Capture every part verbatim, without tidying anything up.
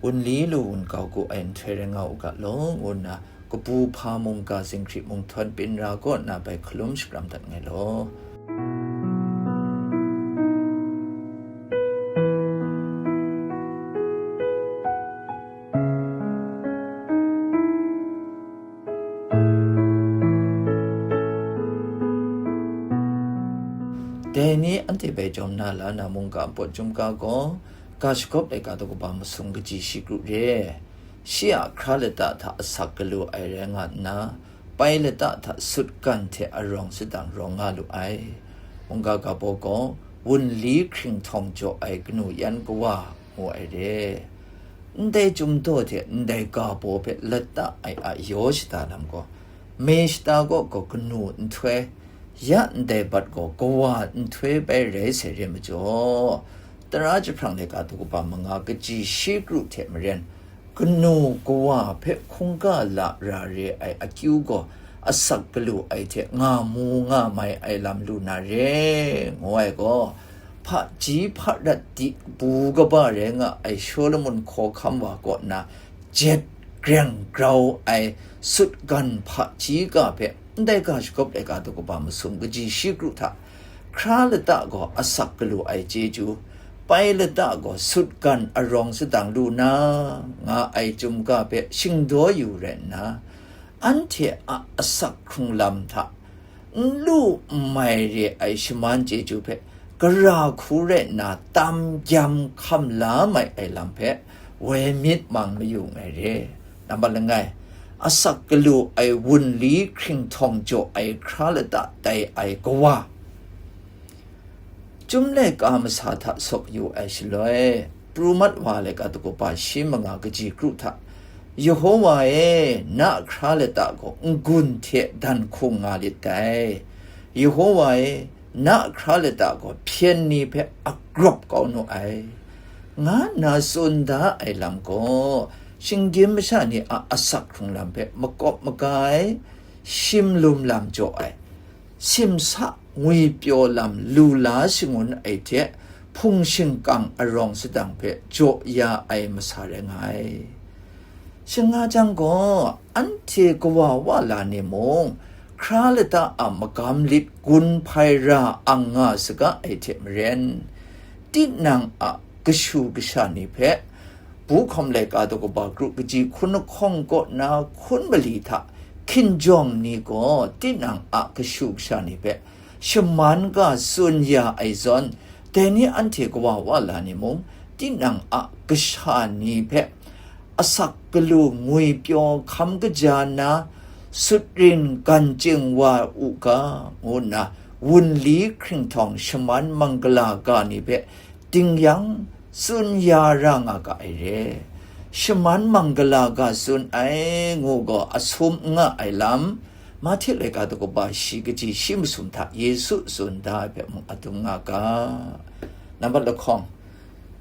wunli lu wun kau ku ai nhtoi rai nga u ga law, ngu nna kabu hpa mungga zinghkrit mung htawn pyin ra kaw nna bai hkalum shakram dat ngai law. Dai ni anhte bai jawm na la na mungga npawt chyum ga gaw, ga shagawp laika daw kaba masum kaji shi kru re. Shi a hkra lata hta asak galu ai rai nga nna, pai lata hta sutgan hte arawng sadang rawng nga lu ai. Mungga ga baw gaw, wunli hkringhtawng jaw ai kanu yan kawa, ngu ai re. Ndai chyum daw hte ndai ga baw hpe lata ai a yaw shada lam gaw, me shata gaw gaw kanu nhtoi, ya ndai bat gaw kawa nhtoi bai rai sai re majaw, tara jahprang laika daw kaba manga kaji shi kru hte maren, kanu kawa hpe hkungga la ra re ai akyu gaw asak galu ai hte nga mu nga mai ai lam lu na re, ngu ai gaw, hpaji hparat di bu kaba rai nga ai Shawlumon hkawhkam wa kaw na jet greng grau ai sutgan hpaji ga hpe ndai ga shagawp laika daw kaba masum kaji shi kru hta, hkra lata gaw asak galu ai chyeju, pai lata gaw sutgan arawng sadang lu na, nga ai chyum ga hpe shingdaw yu rai nna, anhte a asak hkrung lam hta n lu n mai re ai shaman chyeju hpe gara hku rai nna tam gyam hkam la mai ai lam hpe woi myit mang mayu ai re. Nambat langai, asak galu ai wunli hkringhtawng jaw ai hkra lata tai ai kawa. Chyum laika masa hta sawk yu ai shaloi, pru mat wa laika daw kaba shi manga kaji kru hta, Yehowa e, na hkra lata gaw n-gun hte dan hkung nga lit dai. Yehowa e, na hkra lata gaw hpyen ni hpe agrawp kau nu ai, nga nna tsun da ai lam gaw, shinggyim masha ni a asak hkrung lam hpe makawp maga ai, shim lum lam jaw ai, simsa ngwipyaw lam lu la shangun ai hte hpung shingkang arawng sadang hpe jaw ya ai masa rai nga ai. Shing nga jang gaw, anhte kawa wa la ni mung, hkra lata a magam lit gun hpai ra ang nga saga ai hte maren, tinang a kashu kasha ni hpe, bu hkawm laika daw kaba kru kaji hkun lahkawng kaw na hkun mali hta hkinjawng ni gaw tinang a kashu kasha ni hpe shaman ga tsun ya ai zawn, dai ni anhte kawa wa la ni mung, tinang a kasha ni hpe asak galu ngwipyaw hkam kaja nna, sutrin gan ching wa u ga, ngu nna wunli hkringhtawng shaman manggala ga ni hpe ding yang tsun ya ra nga ga ai re. Shaman manggala ga tsun ai ngu gaw asum n nga ai lam, Mahte laika daw kaba shi kaji shi masum hta Yesu tsun da ai hpe mung adum nga ga. Nambat lahkawng,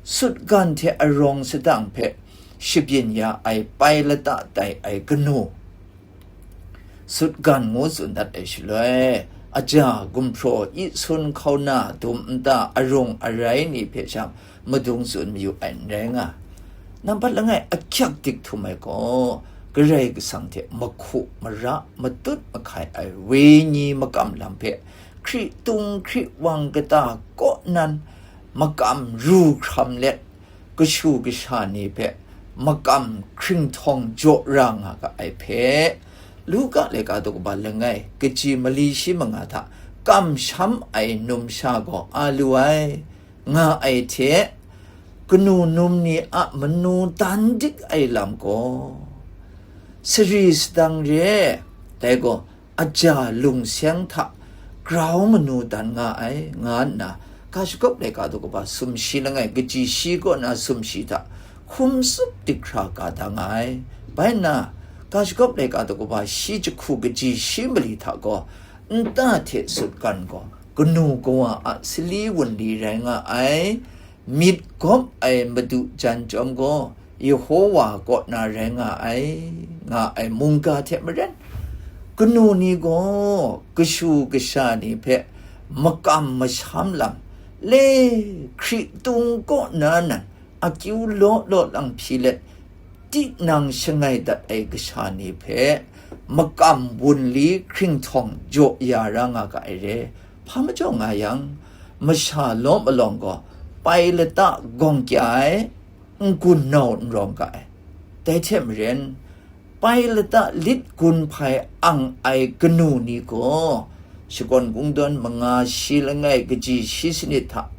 sutgan hte arawng sadang hpe shabyin ya ai pai lata tai ai kanu, sutgan ngu tsun dat ai shaloi, aja, gumhpraw, i sun, hkauna, dum nta, arung arai ni hpe sha madung tsun mayu ai n rai nga. Nambat langai ahkyak dik htum ai gaw, Karai Kasang hte mahku mara matut mahkai ai wenyi makam lam hpe, hkritung hkriwang kata kaw nan makam ru hkram let, kashu kasha ni hpe makam hkringhtawng jaw ra nga ga ai hpe, Luka laika daw kaba langai kaji mali shi manga hta kamsham ai numsha gaw a lu ai, nga ai hte, kanu num ni a manu dan dik ai lam gaw, sari sadang re, dai gaw, aja lung seng hta grau manu dan nga ai, nga nna, ga shagawp laika daw kaba sumshi langai kaji shi kaw na sumshi hta hkum tsup dik hkra ga da nga ai. Bai nna, ga shagawp laika daw kaba shi jahku kaji shi mali hta gaw, nta hte sutgan gaw, kanu kawa a sali wunli rai nga ai, myit gawp ai madu jan chyawm gaw, Yehowa kaw na rai nga ai, nga ai mungga hte maren, kanu ni gaw kashu kasha ni hpe makam masham lam, le hkritung kaw na nan akyu law law lang hpyi let, tinang shangai dat ai kasha ni hpe makam wunli hkringhtawng jaw ya ra nga ga ai re. Hpa majaw nga yang, masha lawm alawng gaw Pilata gawng kya ai, n-gun nau n rawng ga ai. Dai hte maren, Pilata lit gun hpai ang ai kanu ni gaw, shakawn kungdawn manga shi langai kaji shi sanit hta,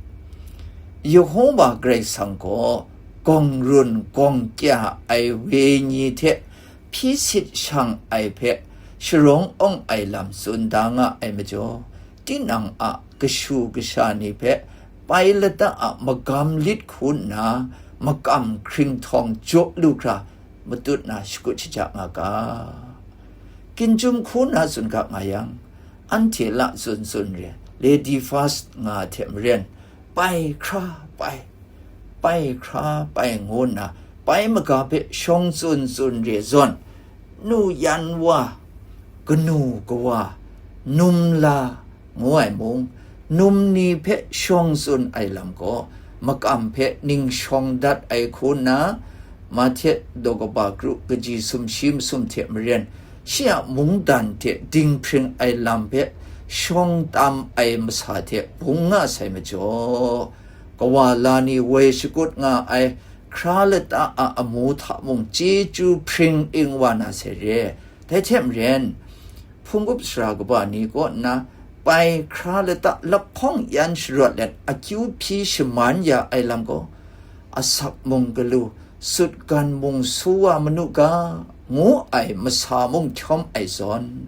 Yehova Karai Kasang gaw gawng run gawng kya ai wenyi hte hpyi sit shang ai hpe sharawng awng ai lam tsun da nga ai majaw, tinang a kashu kasha ni hpe Pilata a magam lit hku nna makam hkringhtawng jaw lu hkra matut na shakut shaja nga ga. Ginchyum hku nna tsun ga nga yang, anhte la tsun tsun re, lady first nga hte maren, pai hkra pai, pai hkra pai ngu nna, pai maga hpe shawng tsun tsun re zawn, nu yan wa, kanu kawa, num la ngu ai mung, num ni hpe shawng tsun ai lam gaw, makam hpe ning shawng dat ai hku nna, Mahte daw kaba kru kaji sumshi masum hte maren, shi a mungdan hte dinghpring ai lam hpe shawng tam ai masa hte bung nga sai majaw, kawa la ni woi shakut nga ai hkra lata a amu hta mung chyeju hpring ing wa na sai re. Dai hte maren, hpung up sara kaba ni kaw nna pai hkra lata laphawng yan sharawt let akyu hpyi shaman ya ai lam gaw, asak mung galu, sutgan mung su wa manu ga, ngu ai masa mung hkyawm ai zawn,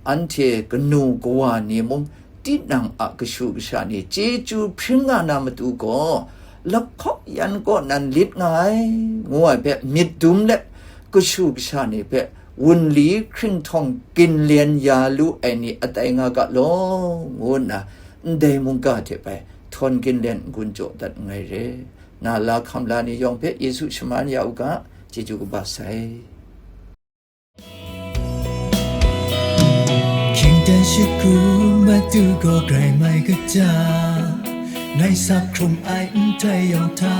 anhte kanu kawa ni mung tinang a kashu kasha ni chyeju hpring nga na matu gaw, lahkawng yan kaw nan lit nga ai, ngu ai hpe myit dum let, kashu kasha ni hpe wunli hkringhtawng ginlen ya lu ai ni atai nga ga law, ngu nna ndai mungga hte bai htawn ginlen n-gun jaw dat nngai re. Na la hkam la ni yawng hpe Yesu shaman ya u ga, chyeju kaba sai. Hkying dan shakru matu gaw grai mai kaja, ngai sak hkrung ai nhtoi yawng hta,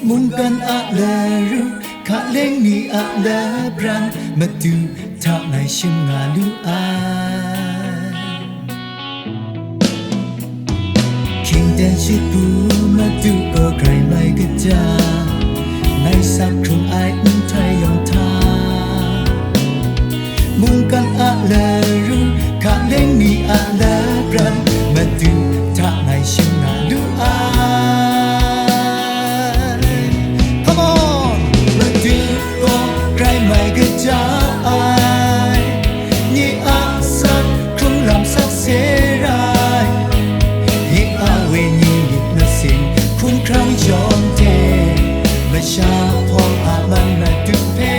mungkan a laru, hkaleng ni a labran, matu hta ngai shim nga lu ai. Hkying dan shakru matu gaw grai mai kaja, ngai sak hkrung ai nhtoi yawng hta, mungkan a laru, hkaleng ni a labran, matu hta ngai shim nga lu ai. Come on! Matu gaw grai mai kaja ai, nye a sak hkrung lam sakse rai, nye a wenyi myit masin hkrung hkrang yawng hte, masha hpawng a man Madu hpe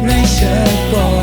ngai shakawn